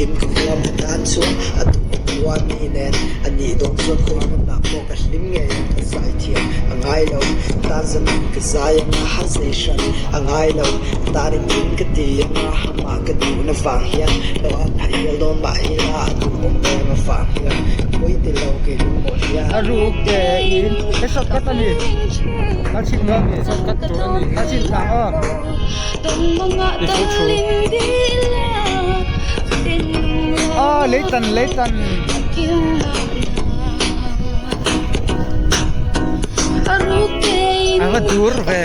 Engkim ka huam a tan chuan a duhawm huan mi nen a nih dawn chuan khawi hmunah pawh ka hlim ngei ang ka zai thiam a ngai lo. Tan zanin ka zai anga a zei hran a ngai lo. Tan engkim ka ti anga amah ka duhna vang hian lo a phah hial dawn mah ila a duhawm em avang hian pawi ti lo kei lungmawl hian. A ruk te in he shortcut a ni a chhit lo a ni shortcut tur a ni a chhit tlang aw i thu thu aw leitan leitan a va dur ve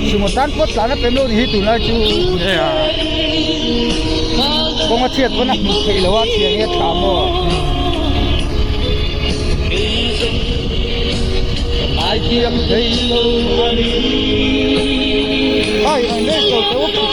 Sumo tan pawh tlan a pem lo ni hi tunlai chu kawng a chhiat pawn a hmuh theih loh a thiang hi a tha maw ai ang deuh tawh tawh.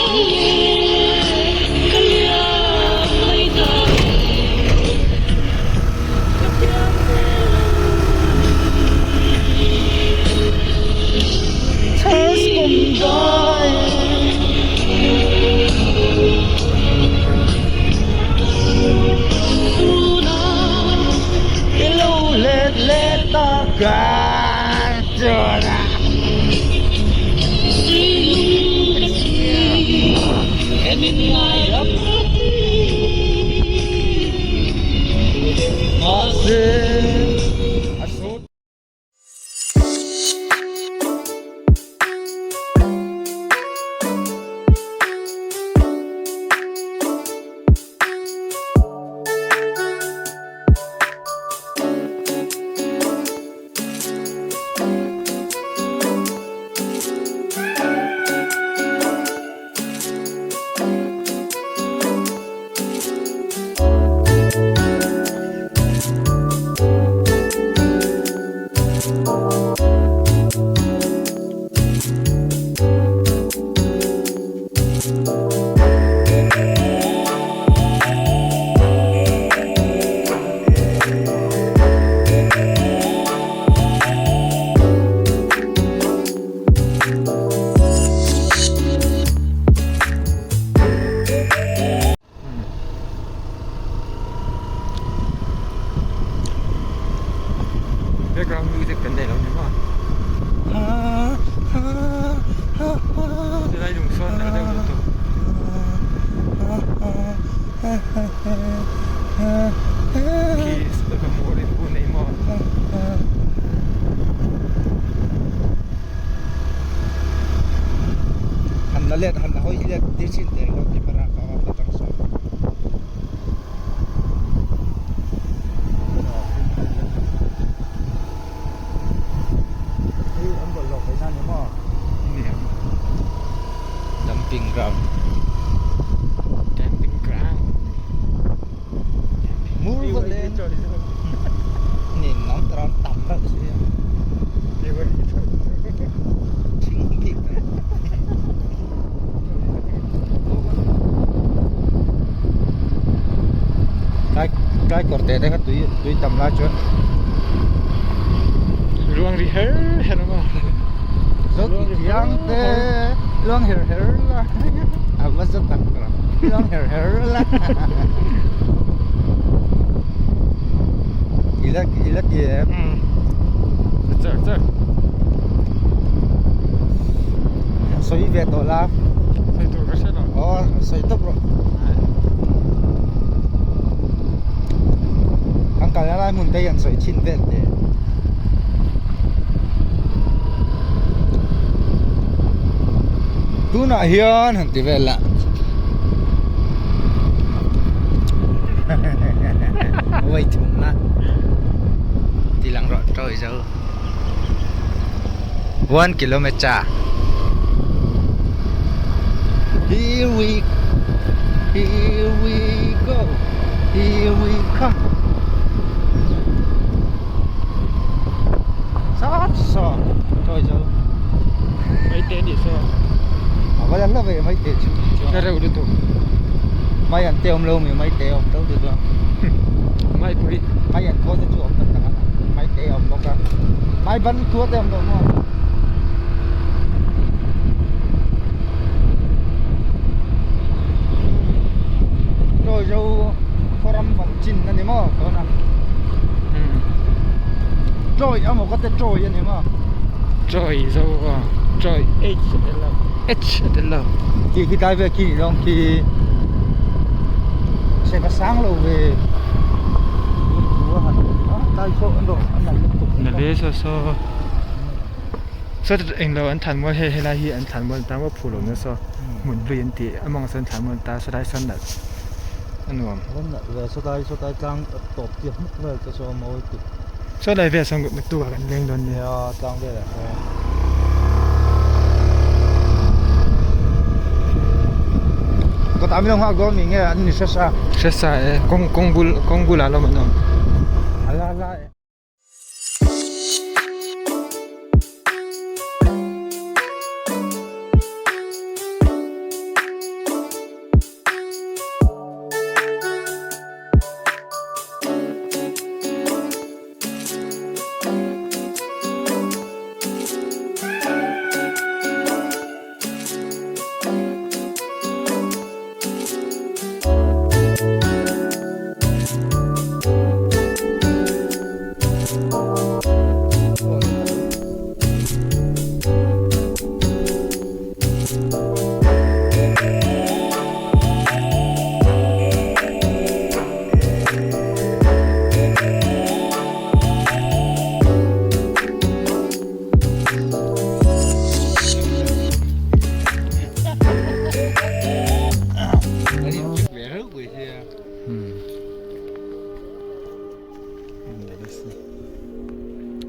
let han la hawi let tir chin teh ringawt camera kha a atang sawn. Hei an bawlhhlawh paihna a ni maw? Ni ang. Dumping ground. Dumping ground. Murvalen nin nang tram tam reuh si a. Thing bik a. Tlai tlai kawr teh te kha tui tui tam lai chuan. Luang ri her her a maw. Zo ti chiang te luang her her la a va za tak rawh luang her her la i la i la ti em char char sawi ve tawh la sawi tur ka hre lo aw sawi tawp rawh kan kalna lai hmun te hi an sawi thin vel teh. Tunah hian han ti vel lah Ui thum na ti lang rawh tawi zo 1 kilometer Here we here we go here we come Sat saw chawi zo Mai te ni saw A va la ve mai te chu Ka reuh lutuk Mai an te awm lo mi mai te awm to te chuan Mai pui Mai an khaw te chu awm tak tak a mai te awm bawk a Mai ban khua te awm lo maw Chawi zo khaw ram valh chin a ni maw tuna Chawi a maw ka te chawi a ni maw Chawi zo aw chawi h a tel lo h a tel lo Khi khi tlai vel khi nih dawn khi seka sang lo ve tlai saw an rawh a nalh lutuk Na le saw saw saw englo an thlan mual hei helai hi an thlan mual ta maw phur lo nasa hmun hlui an tih a mawng sawn thlan mual ta sawlai sawn nalh a nuam. Ve sawtlai sawtlai tlang tawp tir hmuk vel te chu a mawi tuk. Sawtlai vel sawn tuk ah kan leng dawn nia. Nia tlang velah sawn. Kawtah min lo nghak dawn mi nge an ni hre sa. Hre sa e kawng kawng bul kawng bulah lawm an awm. A la la e.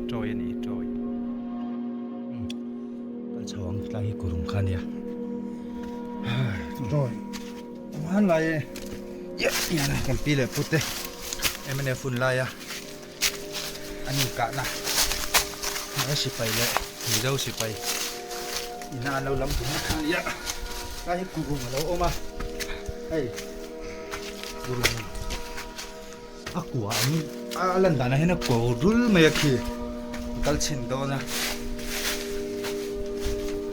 Chawi a ni chawi kan chho ang tlai hi kurung kha ania chawi hman lai e kan pi leh pu te mnf hun lai a an inkahna a sipai leh mizo sipai ina an lo lam dun na kha ania tlai hi kurung a lo awm a hei kurung a kua ang a lan danah hian a ko rul mai a khi a kal chhin dawn a a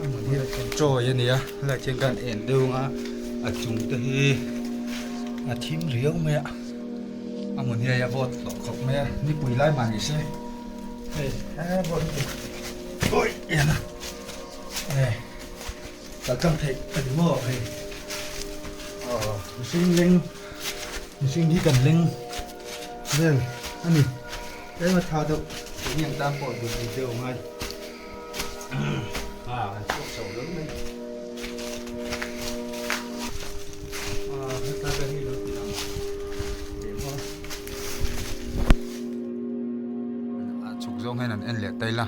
hmun hi chawi a ni a helaiah hian kan en deuh ang a a chung te hi a thim riau mai a a hmun hi hei a vawt tawh khawp mai a nipui lai mah ni se hei a vawt lutuk awi en a hei kal tlang theih a ni maw hei aw mihring leng. Mihring hi kan leng vel a ni. Tlem a tha deuh keini ang tan pawh dun ei deuh a ngai. A kan chhuak chho hlawm mai. A chhuk zawng hian an en leh tail a.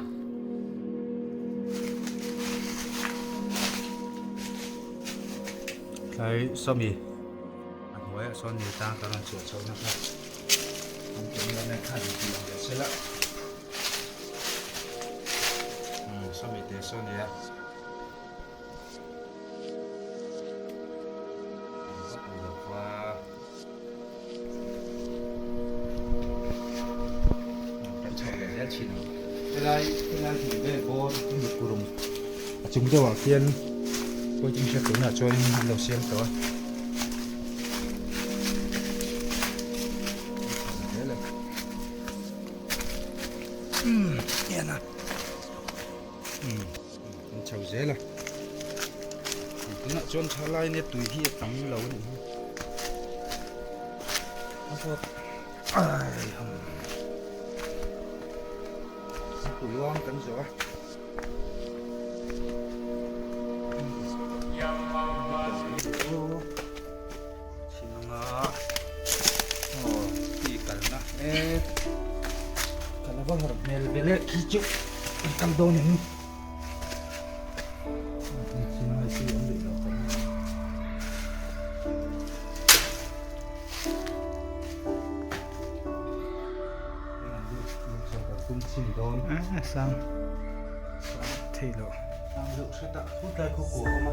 Tlai sawmi a hnuaiah sawn ni tang ka rawn chhuah chhohna kha an cameraman khan an ti ang leh sela. Sawmi te saw nia. Helai helai hmun vel bawr mutkurum a chung deuhah khian waiting shed tunah chuan an lo siam tawh a. Kan chho zel a, tunah chuan thalai nia tui hi a tam lo a nih hi. A vawt ai hum tui uang kan zawh a. Chhinga aw khi kalna e ka la va har hmel ve le khi chu an kal dawn em Sang thei lo. Sang deuh hret a, khutlai khaw kua awm a.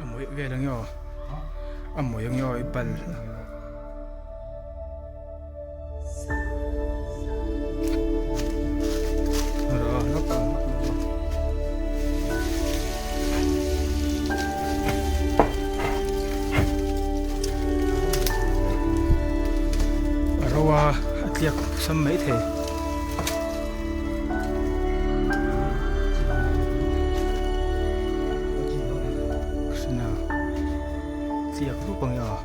A mawih vel ang emaw a mawih ang emaw i pal. A ro a a tliak sam mai thei. Krishna tliak rup ang emaw.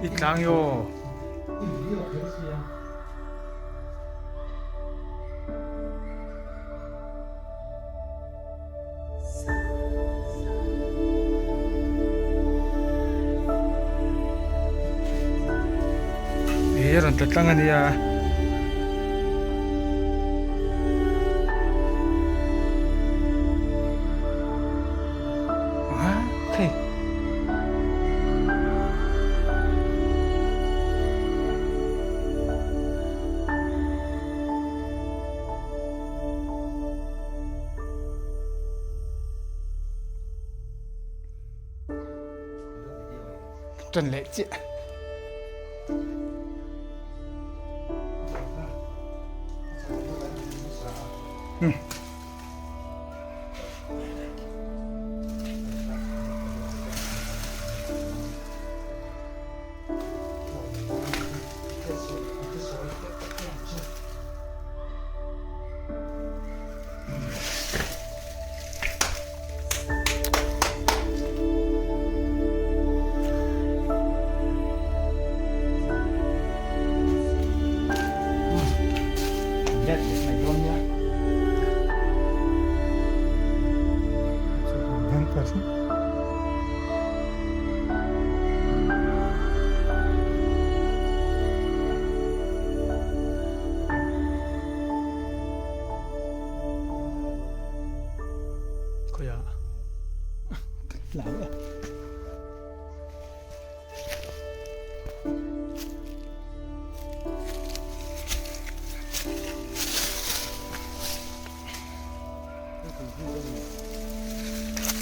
I tlang yo. He rawn tla tlang a nia. Ṭan leh chiah.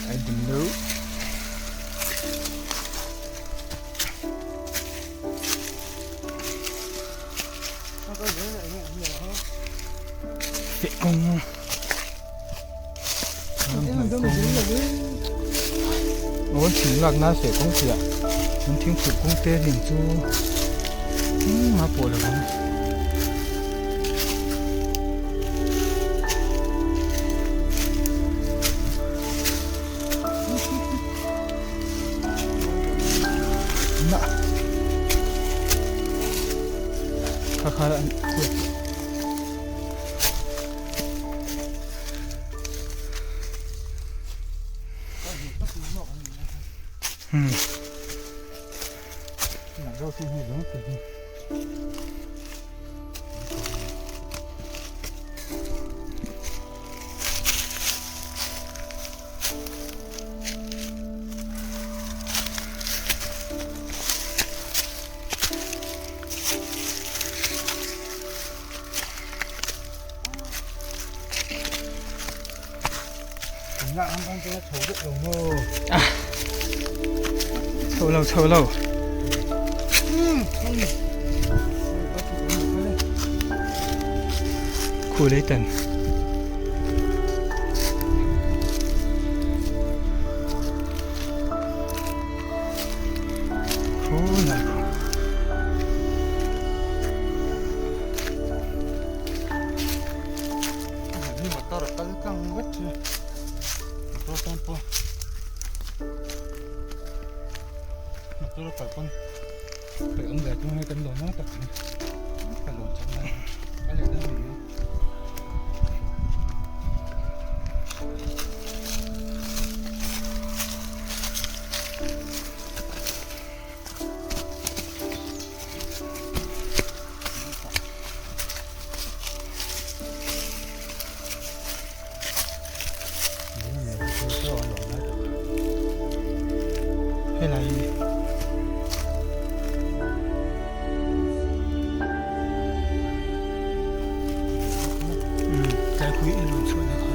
I don't know. Feh kawng aw thing lak nan feh kawng piah an thing phurh kawng te hnim chu engmah pawh lo ang. Kha kha an Hmm. Chho lo chho lo. Khu lei tan. Khu lai khu. Helai tlai pui en rawn chhuahna kha.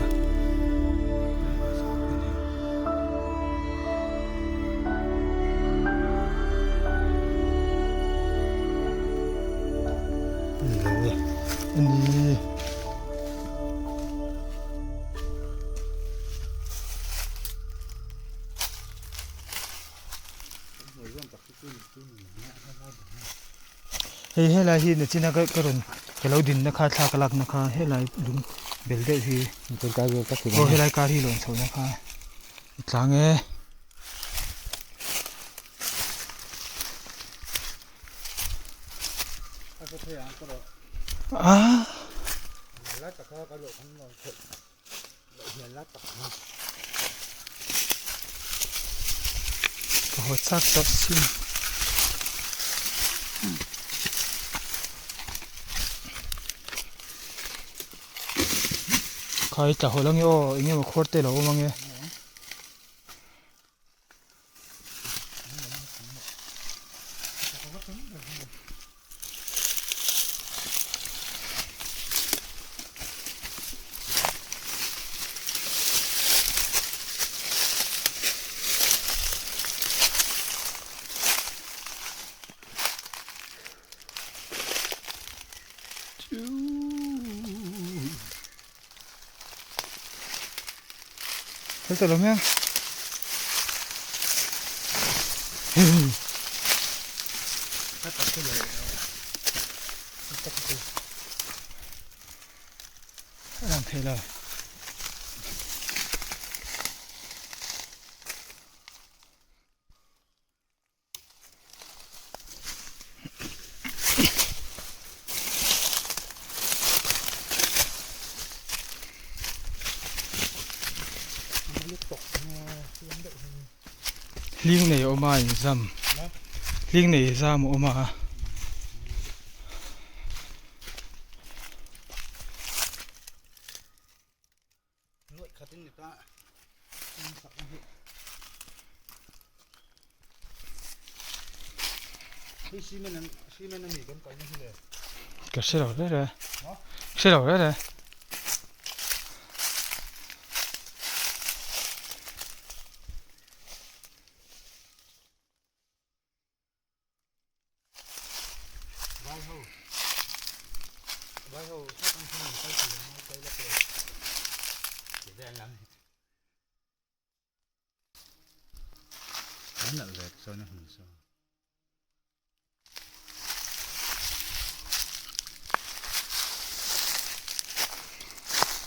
Ani. Hei helai hi nachina ka ka rawn ka lo dinna kha thla ka lakna kha helai lung bel deuh hi aw helai kar hi lawn chhohna kha i tlang e. Ah. Ka haw chak tawh sin. Khai tla haw lang e aw eng emaw khuar te lo awm ang e. Fel ta lo mai a. A lang thei lo. Hling nei a awm a inzam hling nei zam a awm a. Ka hre lo reng reng hre lo reng reng. nalh ve chuan a hmun sawn.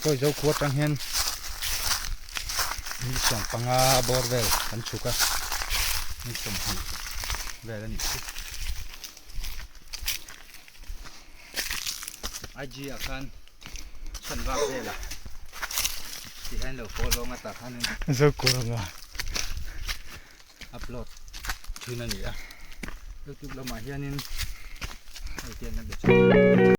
Sawi zo khua atang hian ni 15 bawr vel kan chhuk a ni 20 vel a nih chu IG ah khan chhan vak vel a ti hian lo follow nga tah khanin zo kuranga upload thin a ni a youtube lamah hianin hei te an la be chauh.